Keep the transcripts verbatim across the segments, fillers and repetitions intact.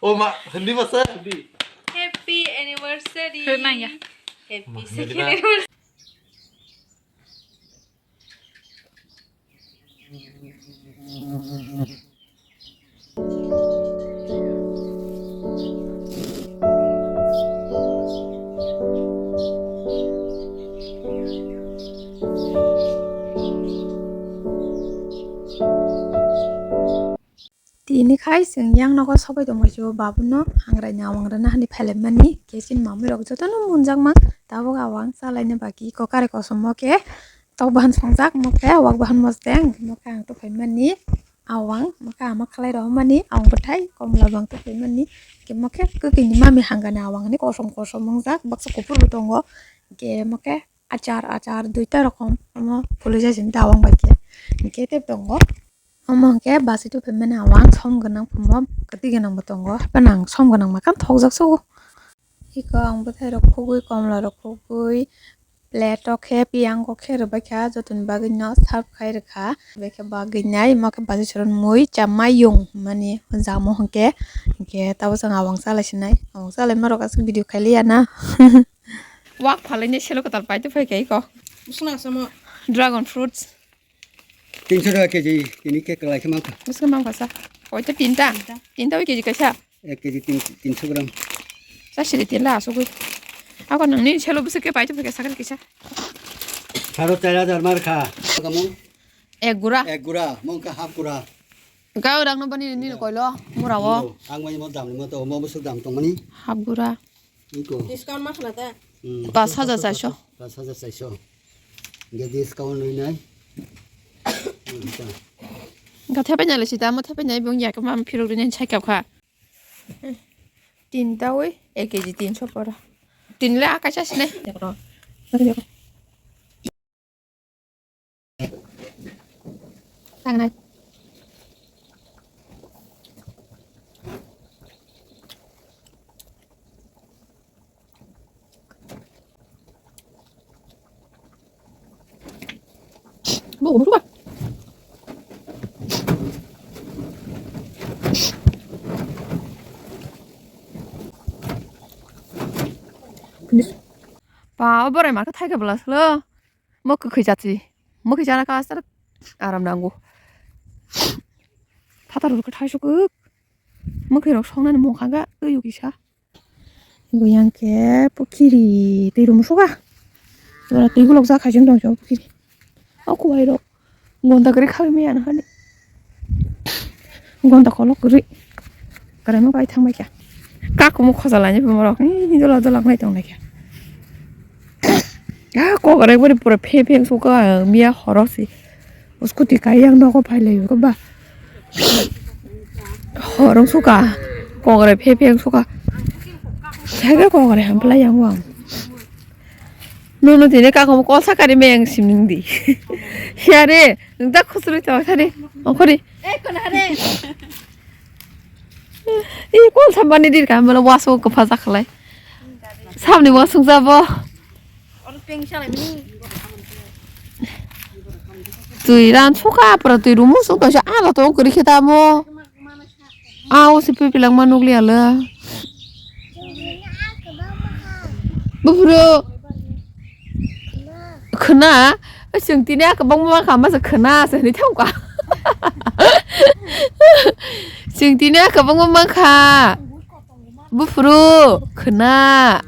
Oh, ma, Hindi basa? Hindi. Happy anniversary. Happy second anniversary. Tini khai chwng yang nogo sogwi tongmani, o babuno hangrai ni awang rwna hani phailaimani, khe chini mamwi rok jotono munjakma, tabuk awang chalaina baki, iko kare kosom o khe tok bahan songjak, mo khe wak bahan mosdeng, mo khe ang tuphaimani awang, mo khe ama khlai rohormani awang bwthai, komla bo ang tuphaimani, khe mo khe kwkwi ni mami hangani awang ni kosom kosom wngjak, baksa kuphur bo tongo, khe mo khe achar, achar duita rokom, omo phulwi jai sini ta awang bai khe, hwnkhe tei tongo. Omo hwnkhe basi tuphaimani awang som gwnang phumo, kwtwi gwnang bo tongo, haphano ang som gwnang makhan thokjak sugo. Iko ang bwthai rok khugwi, komla rok khugwi, plate o khe, piyang o khe rwbaikha, jotoni bagwi no serve khai rwkha. Bekhe bagwi nai, omo khe basi soron mui chamai yung hwnmani jamo hwnkhe, hwnkhe tabuk chwng awang chalai sinai, awang chalaima rok aswk video khailiya na. Wak phalai ni selo kwtal pai tongphai khe iko. Bwswk nang samo? Dragon fruits. Tinso taka keji, tini khe kwlai khe mankha. Bwswk mankha sa? Koita tinta? Tinta. Tinta bai keji kaisa? Ek keji tin, tinso gram. Sa siri tinla asugwi. Ako nangni selo bwswk khe pai tongphai khe sakri kisa. Saro char hajar mar kha. Kamu? Ek gura. Ek gura, mongkha half gura. Gao rang no bani ni koilo, mura o. Ang mani mo dam ni mo to, mo bwswk dam tongmani. Half gura. Iko. Discount ma khna ta? Hmm. Pas hajar charsho. Pas hajar charsho. Ge discount rwi nai. Hmm, ta. Ga thepai nai le sita, mo thepai nai bung yak ma phirok rwi nai sai kap kha. Tinta oi, ek keji tinsho pora. Tin le akaisa sinai. Tangnai. Bo, bo, bo. Ba, o borai ma khe thai khe bwla solo. Mo kwkhwi jati. Mo khe jana ka asar aram nango. Phatar rok thai sukuk. Mo khe rok songnani mokha ga twi kisa. Bo yang khe pukhiri twi rum suka. Ora twi gulok ja khai jeng dong pukhiri. O kuwai rok. Gonda kwrwi khaui maya nw hwnwi. Gonda kolok kwrwi. Kwraima bai thang bai kha. Kakumo khoja lainai borok. Ni dola dola wngnai tong lai kha. Ah, kok rai bori pura phe phe wngsuka, miya horo si. Scooty kai yang nogo phai lai kha ba. Horo wngsuka. Kok rai phe phe wngsuka. Sai khe kok rai ham phlai yang wang. Nono tini kakomo kol sakani meyang simning di. Hiya re, nwng ta khusrwi tong thani. Ongkhori. Eh, kona re. I kol sambani dir ka mala waso ko phaja khalai. Samni wasung jabo. Oro peng salai mini. Twi ran suka pra twi rumu suka sa ala to kori kheta mo. Aw, si pipi langma nukliya le. Buphuru. Khwna, chwng tini a kwbangma mankha, masa khwna se hinwi thangkha. Chwng tini a kwbangma mankha. Buphuru, khwna.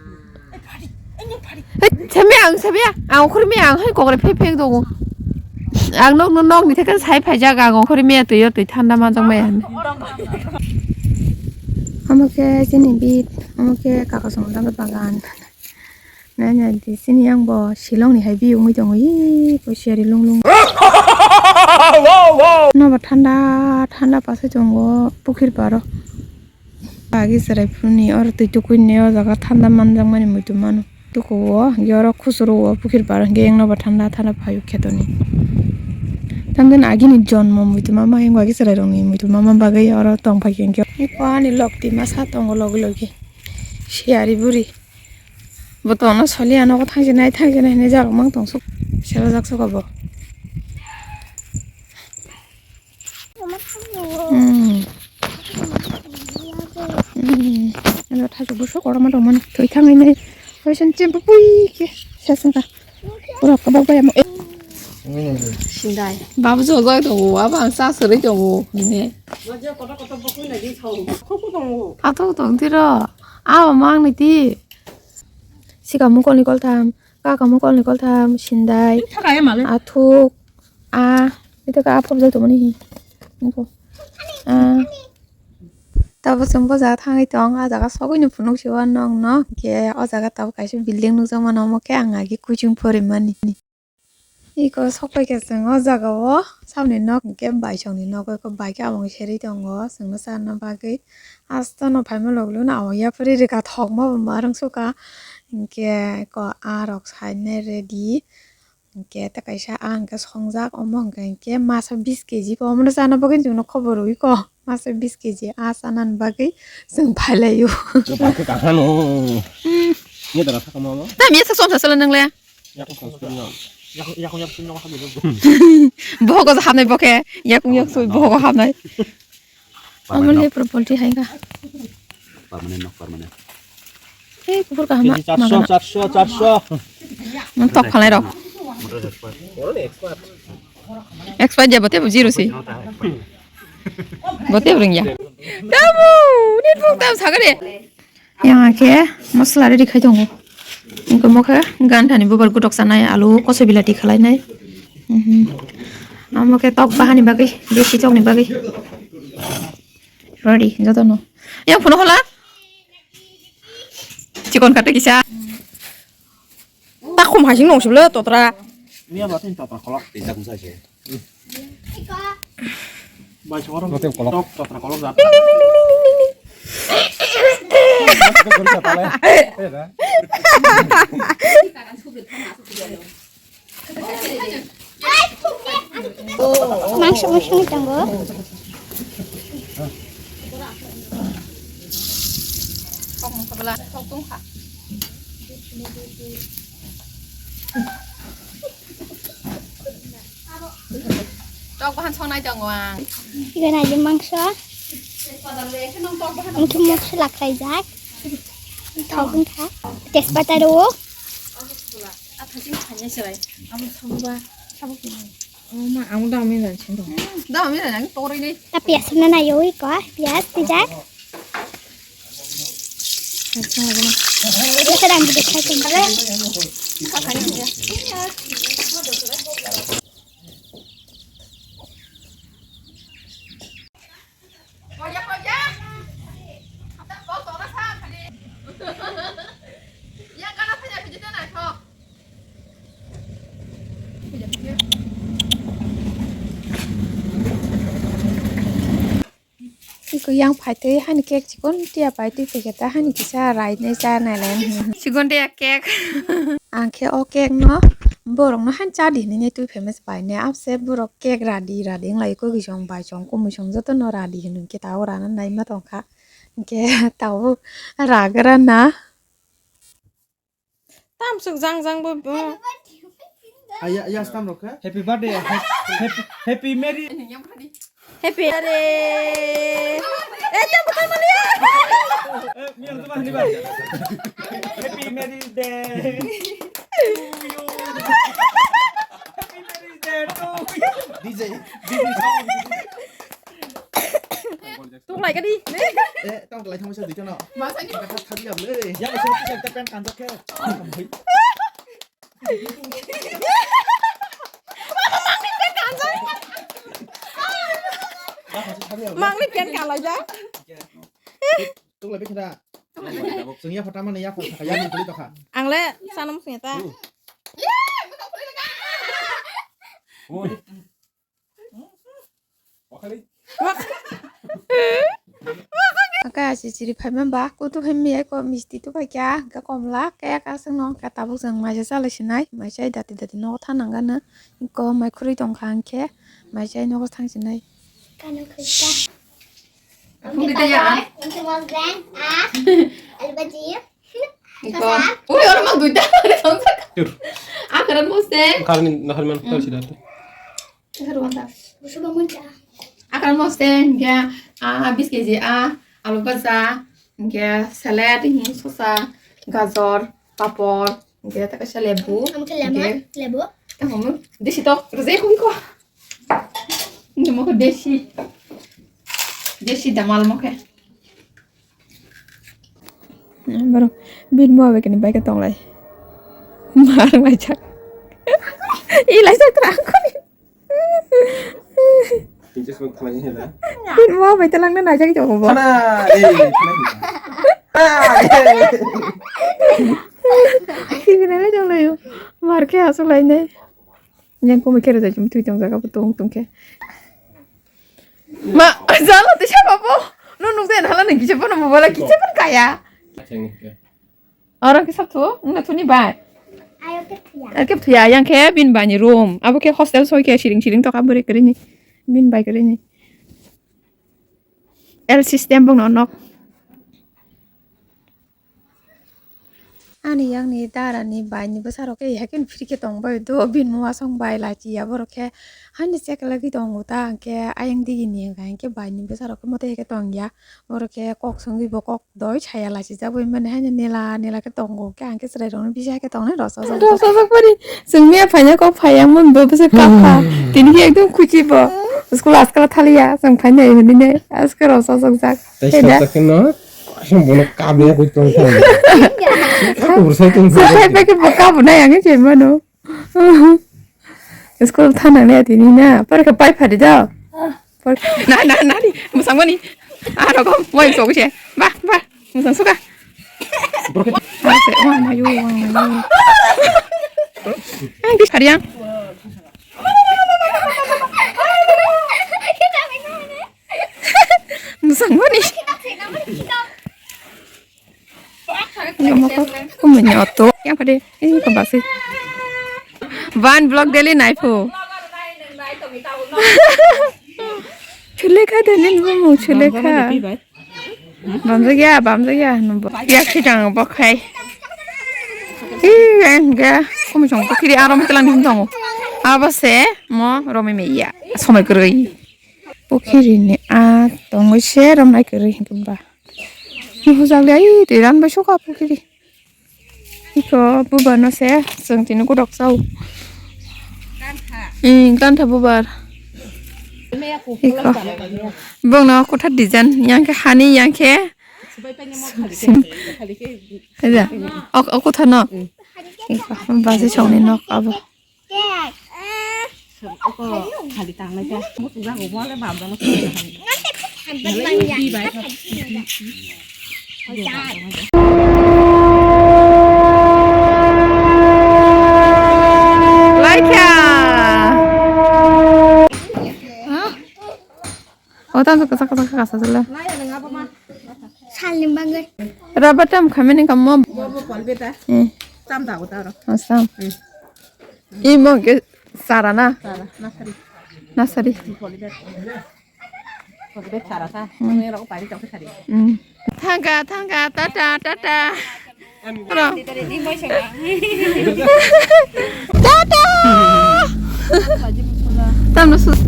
Hei, samya ang, samya. Ang khurmi ang, hai kokre phek phek dongo. Ang nok, nok, nok ni theke sai phaijak, ang khurmi twi, twi thanda manjak maya. Omo khe chini bit, omo khe kaka songdang bagan. Nai nai di chini yang bo Shillong ni hai biyung oi tongo, ih, koi siyari lung lung. Nobo thanda, thanda pasai tongo, pukhir paro. Agi chwrai phuru ni oro twi tukui ni o jaga thanda manjak mani muitu mano. Tuku o, hwnkhe oro khusuru o, pukhir paro hwnkhe yang nobo thanda thanda phaio khetoni. Tamjani agini jonmo muitu mama, yang agi chwrai rokni muitu mama bagwi oro tong phai khe hwnkhe. Ani lok tima sa tongo logi logi. Siyari buri. Bo tongna soli ano ko thangsinai, thangsinai hinui jalok mang tong suk. Sela jak suk abo. Hmm. Hmm. Ano thajak bo sok oroma rok mani. Thoi thangwi nai. Oisan chimpu pui ke. Sasang ka. Pura kabak bai amo. Sindai. Babu jo jai tongo. Abo ang sa sari tongo. Hine. Ato tong tiro. Abo mang ni ti. Sika mukol ni kol tham. Kaka mukol ni kol tham. Sindai. Athuk. A. Ito ka aphobjak tongmani hi. Nukho. A. Tabuk chwng bo jaga thangwi tong, a jaga sogwi no phunuk si o nokno. Hinkhe o jaga tabuk kaisa building nukjakmano, omo khe ang agi coaching porimani. Iko sokpai khe chwng o jaga o saboni nok hinkhe baisongni nok, iko bai khe aboni serwi tongo chwngno charwna bagwi. Astono phaima loglono abo yapri rwkha thokma bo ma rwngsukha. Hinkhe iko a rok sainai ready. Hinkhe tei kaisa a hinkhe songjak, omo hinkhe, hinkhe masa bis keji bo omono chana bagwi chwngno khobor rwwi kho. Masa bis keji a chanani bagwi chwng phailaio. Chwng phai khe kahano. Hmm. Ni dara sakamo amo? Tam ya sak somsa sala nang le. Yakung kong sukuni no. Yakung, yakung, yakung, yakung, yakung. Bohogo hapnai bokhe. Yakung yak sui bohogo hapnai. Amo le property hai ga. Permanent nok, permanent. Ei, kukur kaham. Keji charso, maga na. Charso, charso. Nang tok phalai rok. Expert. Expert ya, bote zero si. Bote bring ya. Tamu, ni bung tam sagare. Yang akhe masala ready khai tongo. Engko mokhe ganthani bubar gutok sanai, alu kosoi bilati khalai nai. Mhm. Amo khe tok bahani bagwi, besi tokni bagwi. Ready, jotono. Yang phuno hola. Chikon kata kisa. Takhum hasing nong siblo totra. Ini apa tuh totra kolok? Tidak usah sih. Bai soro. Totra kolok. Tok totra kolok jat. Mangsa mangsa ni tango. Tok bahan songnai tongo ang. Ikan aja mangsa. Mungkin mangsa lakai jak. Tau pun kha. Tespata do. Athasing thanya serai. Amo sabuba. Sabuk ni. Oh ma, ang da amin jan sin dong. Da amin jan torai ni. Ta pias na na yoi ko, pias tijak. Biasa dah ambil dekat tempat. Iko yang phaitwi hani cake chikon tia pai twi paikhe ta hani kisa rainai cha nai lai. Chikon tia cake. Ang khe o cake no borok no han cha di hinwi twi famous pai ne abse borok cake radi radi wng lai koi song bai song kumui song joto no radi hinwi khe ta o rana nai ma tong kha. Hinkhe tabuk ragra na. Tamsuk jang jang bo. Aya, aya, stam rok khe? Happy birthday. Happy, happy, happy Merry. Happy birthday. Eh, tam bukan mali ya. Eh, miyang tu mah ni, Bang. Happy Merry Day. To you. Happy Merry Day to you. D J, D J sound. Tung lai ka di. Eh, tang lai thang sa duita no. Masa ni. Kata thagi ya le. Ya, masa ni kita pen kanjak ke. Mangni pen kalai ja. Tung lai bikira. Sengya phata mana ya phata ya ni tuli tokha. Ang le sanam sengya ta. Oi. Aka asi chiri phaima ba kutu phaima ya ko misti tu pai kya ga komla kaya ka sung no ka tabuk jang maisa chalai sinai maisa dati dati nogo thanang gana ko mai khurui tong kha ang khe maisa nogo thang sinai. Kanu khita. Ang kita ya. Ang kita mas gan ah. Albaji. Iko. Ui, orang mau duit dah. Akaran mosteng. Karni nahar man tar sida. Akaran mosteng ya, ah, bis keji ah, alu baja, Hingke salad, hing sosa, gajor, papor, hingke ta kaisa lebu. Ang khe lemon, hingke lebu. Tamo desi tok, rejai kumi ko. Namo ko desi. Desi damal mo khe. Borok bini mo bai kani bai khe tonglai. Mar laijak. I laijak tra angkoni. Pinches mo khlai he da. Bini mo bai talangna naijak tongo bo. Thana, eh, thana. Ah, eh. Kibina lai tonglaio. Mar khe asuk lainai. Yang kumi khe rwjak chum twi tong jaga bo tong tong khe. Ma, jalo te sabo bo. No nuk den hala nang kisa bono mobile kisa pon kaya. Oro kisa thu, na thuni bai. Ayo ke thuya. Ayo ke thuya, yang khe bin bai ni room. Abo khe hostel soi khe siring siring toka bwrwi kwrwi ni. Bin bai kwrwi ni. L system bong no nok. Ani yang ni dara ni bai ni bwsa rok khe hai khe free khe tong bai do, bin mo asong bai la chi ya borok khe. Hani check lagi tongo ta, hingke ayang digi ni hingka hingke bai ni bwsa rok khe mote khe tong ya. Borok khe kok songwi bo kok doi saya lachijak bai mani haino nela nela khe tongo, khe ang khe chwrai rokno bisa khe tongnai rosojak. Rosojak bari. Chwng miya phaina kok phai yang mani bo bwswk kap kha. Tini khe ekdom khuchi bo. School askala thaliya chwng phainai hinwi nai aske rosojak jak. Tei Heda. Sajak khe no kaisa bono kap ya koi tong thang. Kap bwsai tong thang. Sai pai khe bo kap nai ang khe mano. School thanang le tini na, porikha pai phari da. Por-, na, na, na, ni, musang mani. Ah, rogo, wai so se. Ba, ba, musang suka. Ang se, wang mayu, wang mayu. Ang di phari yang. Musang mani. Namo ko kumuni auto yang pada eh kembali. Van vlog daily nai pho. Chulekha daily namo chulekha. Bamjagya, bamjagya, nabo. Yak si jang bo khai. Ih, enga, kumi jong pukhiri arom telang dim tongo. Abo se mo romi meya. Somai kwrwi. Pukhiri ni a tongo se romnai kwrwi hingkhe ba. Nuhujak le ai twi ran bai suka pukhiri. Iko bubar no se chwng tini godok chao. Ing kantha bubar. Iko. Bongno kotha design yang khe hani yang khe. Sim. Aja. Ok, ok, kotha no. Iko basi chongni nok abo. Laikha. O tamo kasa kasa kasa sala. Salni bagwi. Rubber tam khamini kammo. Bo, bo, polbe ta. Eh. Tam da uta ro. Asam. Hmm. Imo ke sarana. Sara, nasari. Nasari. Polbe. Polbe sara ta. Hmm. Nero pari ta sari. Hmm. Thangka, thangka, tata, tata. Ro. Tata. Tamno sus.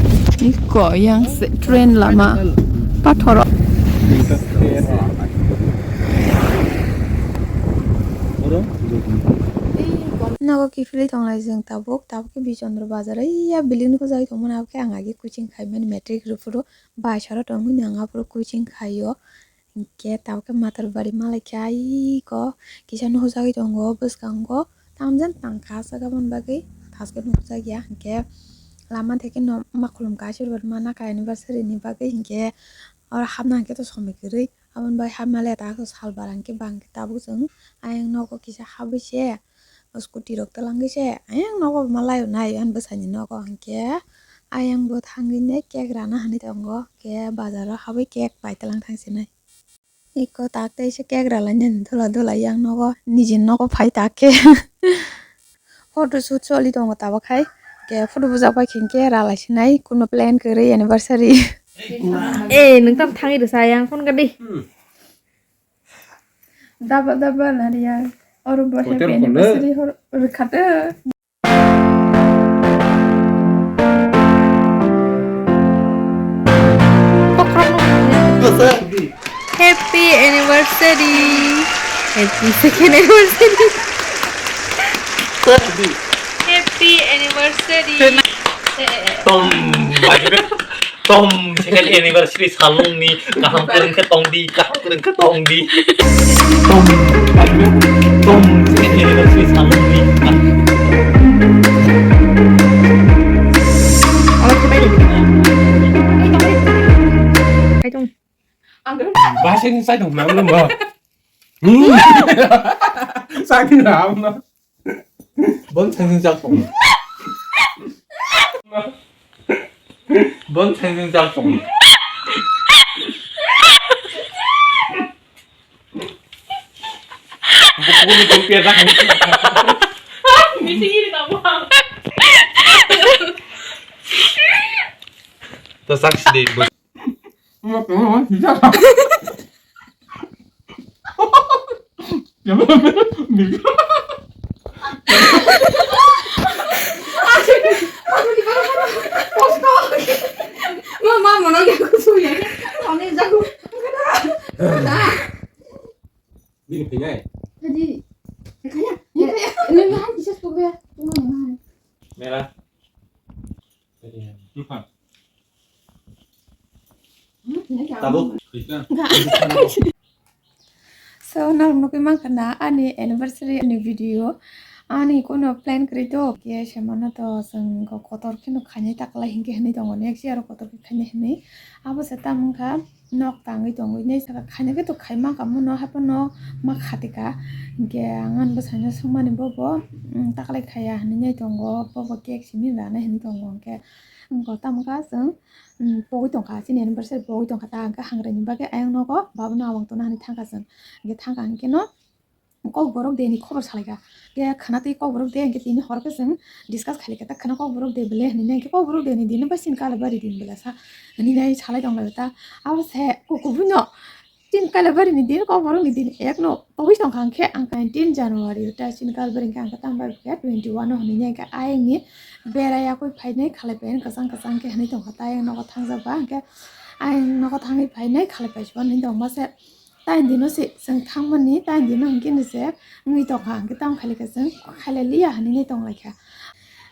Iko yang se train lama. Pathoro. Nogo kiphilwi tonglai jwng tabuk, tabuk khe Bichondra bazar. Iya building ni hojagwi tongmani abo khe ang agi coaching khaimani matric rw phuru. Baisaro tongwi nang aphuru coaching khaio. Hinkhe tabuk khe Matarbari malaikhe aiko kisa nuhujagwi tongo bwskango tamjani tangkha aswk aboni bagwi thaskhe nuhujagya hinkhe lama theke no makhulumkha asirwad mana kha anniversary ni bagwi hinkhe oro hapna hinkhe to somoi kwrwi aboni bagwi hapmale ta salbar hinkhe bangkhe tabuk chwng ayang nogo kisa habwi se scooty rok twlangwi se ayang nogo malaio nai ani bwsani nogo hinkhe ayang bo thangwi nai cake rana hinwi tongo hinkhe bazaro habwi cake pai twlang thangsinai. Iko tak tei se cake ralainani dola dola yang nogo niji nogo phai tak khe. Photo shoot choli tongo tabuk hai. Ke photo bujak bai khe hinkhe ralai sinai kuno plan kwrwi anniversary. Eh, nwng tam thangwi rwsa yang phone gadi. Daba daba lariya. Oro bo happy anniversary hor rwkhate. Happy anniversary. Happy second anniversary. Happy anniversary. Tom, tom, second anniversary salongni kaham kwrwng khe tong di, kaham kwrwng khe tong di. Tom, tom, second anniversary salongni. Bahasa ini saya dong, mau belum, Bang? Hmm. Saya tidak tahu, no. Bon seng seng jak tong. Bon seng seng jak tong. Buku ni kompia tak. Misi ini tak buang. Terus saksi deh. Mama, mama, mama, mama. Bini khainai. Jadi, kaya, kaya, ini kan bisa tuh ya, cuma yang mana? Merah. Tabuk. So, nang nugwi mankha na ani anniversary ni video. Ani kono plan kwrwi do, khe se mano to chwng kotor kheno khainai ta kwlai hinkhe hinwi tongo, next year kotor khe khainai hinwi. Abo se tamo wngkha. Nok tangwi tongwi nei saka khaina khe to khai ma kamo no haphano ma khatika. Hinkhe ang ani bwsaino swngmani bobo, mm, taklai khaya hinwi nai tongo, bobo cake simi rana hinwi tongo. Hinkhe wngkha tamo kha chwng, mm, pogwi tongkha, chini anniversary pogwi tongkha ta, hinkhe hamkraini bagwi ayang nogo babano abang tongna hinwi thangkha chwng. Hinkhe thangkha hinkhe no, Kokborok de ni khobor salaikha. Khe khwna twi Kokborok de, hinkhe tini hor khe chwng discuss khailaikha, ta khwna Kokborok de bele hinwi, hinkhe Kokborok de ni din bai chini Kalabari din bele sa hinwi nai salai tonglaio ta. Abo se ku-, kubui no chini Kalabari ni din, Kokborok ni din ek no pogwi tongkha, hinkhe ang nineteen January ta chini Kalabari hinkhe ang khe tamo bai khe twenty one no hinwi, hinkhe ayang ni berai yakui phainai khalai pai kwchang kwchang khe hinwi tongkha, ta ayang nogo thangjak ba, hinkhe ayang nogo thangwi phainai khalai pai se hinwi tongma se. Tain dino se chwng thangmani, tain dino hinkhe ni se wngwi tongkha, hinkhe tamo khailai kha chwng khailai liya hinwi tonglaikha.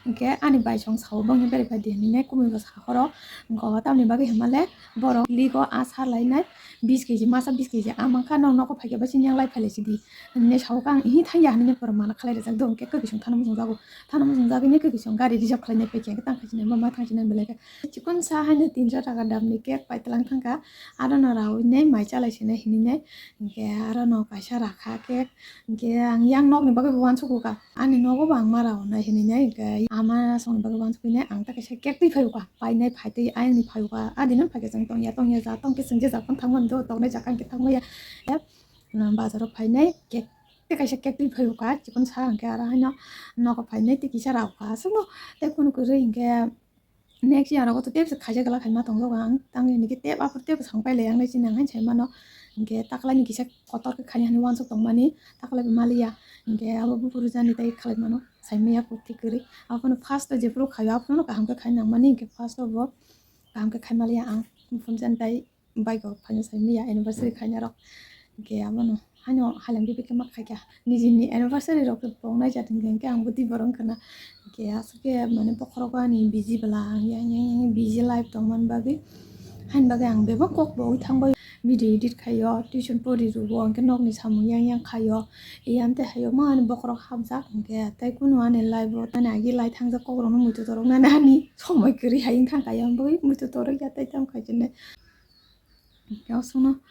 Hinkhe ani bai song sao bongni beri bai di hinwi kumui bo sa khoro. Hinkhe tamni bagwi hinmale borok ligo a sa lainai bis kg masa bis kg a mankha, nok nogo phaikhe bai sini yang lai phailai sidi hinwi sao khe ang hi thangya hinwi pura mana khalai rijak do, hinkhe kwkwi song thana muchung jago, thana muchung jagwi ni kwkwi song gari reserve khlainai paikha, hinkhe tang khaichinai ma ma thangchinai belai khe chikon sa haino tinso taka damni cake pai tlang thangkha. Aro no raui nei mai chalai sinai hinwi nai. Hinkhe aro no kaisa rakha cake. Hinkhe ang yang nokni bagwi bo uansukgo kha. Ani nogo bo ang ma raui nai hinwi nai. Hinkhe ama songni bagwi uansukwi nai. Ang ta kaisa cake twi phaibo kha. Painai phaitwi ayangni phaibo kha. Adino phaikhe chwng tongya tongya ja tongkhe chwng je ja phano thangmani do, tongnai jaga hinkhe thangmaya. Bazaro phainai cake tei kaisa cake twi phaibo kha. Chikon sa hinkhe aro haino nogo phainai tei kisa raui kha. Aswkno tei kunu kwrwi hinkhe Next year rogo to tebsa khaijak gala khaima tongjago ang, tangwi hinwi khe tep aphuru tebsa swng pailai ang nai chini ang haino sai mano. Hinkhe taklaini kisa kotor khe khaina hinwi uansuk tongmani, taklai bo maliya. Hinkhe abo buphuru jani tei khalai mano, sai maya kwrwi. Abono first o jephuru khaio, abono kaham khe khai nangmani, hinkhe first o bo kaham khe khai maliya ang, buphuru jani tei. Bike rok phaina sai maya anniversary khaina rok. Hinkhe abono haino hailang bibik khe ma khaikha. Nijini anniversary rok khe bo wngnai jat hinkhe, hinkhe ang bwtwi borok wngkha na. Hinkhe aswk khe mane bokhorok ani busy bwla, yang, yang, yang busy life tongmani bagwi. Haini bagwi ang bebak kok bo ui thangbai video edit khaio, tuition pori rwo, hinkhe nokni samung yang, yang khaio. Eyang tei haio ma ani bokhorok hamjak hinkhe tei kunu ani life o tani agi lai thangjak kok rokno muitu torok nani ani somoi kwrwi hai wngkha, hinkhe ayang bagwi muitu torok ya tei tamo khai chini. Hinkhe aswkno